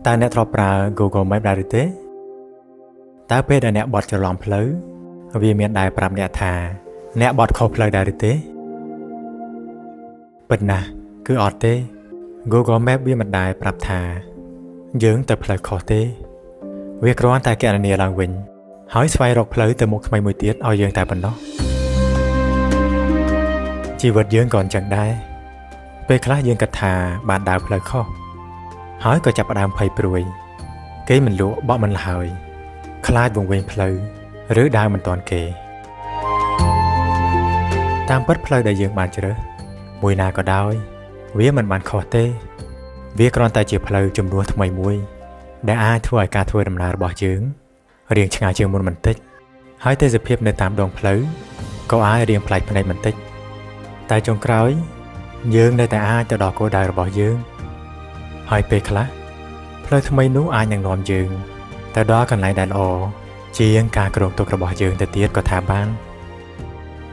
តើអ្នកធ្លាប់ប្រើ Google Map ដែរឬទេតើពេលដែលអ្នកបត់ច្រឡំផ្លូវវាមានដែលប្រាប់អ្នកថាអ្នកបត់ខុសផ្លូវដែរឬទេពិតណាស់គឺអត់ទេ Google Map វាមិនដែលប្រាប់ថាយើងទៅផ្លូវខុសទេវាគ្រាន់តែគណនាឡើងវិញហើយស្វែងរកផ្លូវទៅមុខថ្មីមួយទៀតឲ្យយើងតែប៉ុណ្ណោះជីវិតយើងក៏អញ្ចឹងដែរពេលខ្លះយើងគិតថាបានដើរផ្លូវខុសហើយក៏ចាប់ផ្ដើមភ័យព្រួយគេមិនលក់បក់មិនល្ហើយខ្លាចវង្វេងផ្លូវឬដើរមិនទាន់គេតាមពិតផ្លូវដែលយើងបានជ្រើសមួយណាក៏ដោយវាមិនបានខុសទេវាគ្រាន់តែជាផ្លូវជំនួសថ្មីមួយដែលអាចធ្វើឲ្យការធ្វើដំណើររបស់យើងរៀងឆ្ងាយជាងមុនបន្តិចហើយទេសភាពនៅតាមដងផ្លូវក៏អាចរៀងប្លែកភ្នែកបន្តិចតែចុងក្រោយយើងនៅតែអាចទៅដល់គោលដៅរបស់យើងហើយពេលខ្លះផ្លូវថ្មីនោះអាចនឹងនាំយើងទៅដល់កន្លែងដែលល្អជាងការគ្រោងទុករបស់យើងទៅទៀតក៏ថាបាន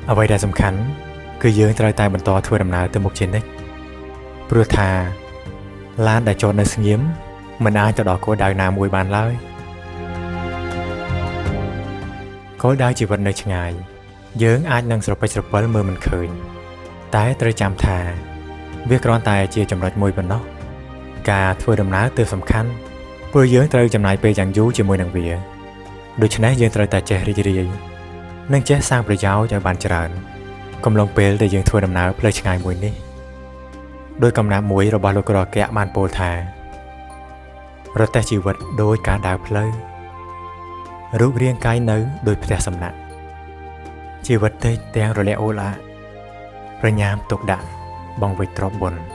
អ្វីដែលសំខាន់គឺយើងត្រូវតែបន្តធ្វើដំណើរទៅមុខជានិច្ចព្រោះថាឡានដែលចតនៅស្ងៀមមិនអាចទៅដល់គោលដៅណាមួយបានឡើយគោលដៅជីវិតនៅឆ្ងាយយើងអាចនឹងស្រពេចស្រពិលមើលមិនឃើញតែត្រូវចាំថាវាគ្រាន់តែជាចំណុចមួយប៉ុណ្ណោះការធ្វើដំណើរទើបសំខាន់ព្រោះយើងត្រូវចំណាយពេលយ៉ាងយូរជាមួយនឹងវាដូច្នេះយើងត្រូវតែចេះរីករាយនិងចេះសាងប្រយោជន៍ឲ្យបានច្រើនកំឡុងពេលដែលយើងធ្វើដំណើរផ្លូវឆ្ងាយមួយនេះដោយកំណាព្យមួយរបស់លោកក្រកៈបានពោលថារទេះជីវិតដោយការដើរផ្លូវរូបរាងកាយនៅដោយផ្ទះសំណាក់ជីវិតតិចទាំងរលាកអូឡាប្រញាមទុកដាក់បងវិចទ្របបុណ្យ។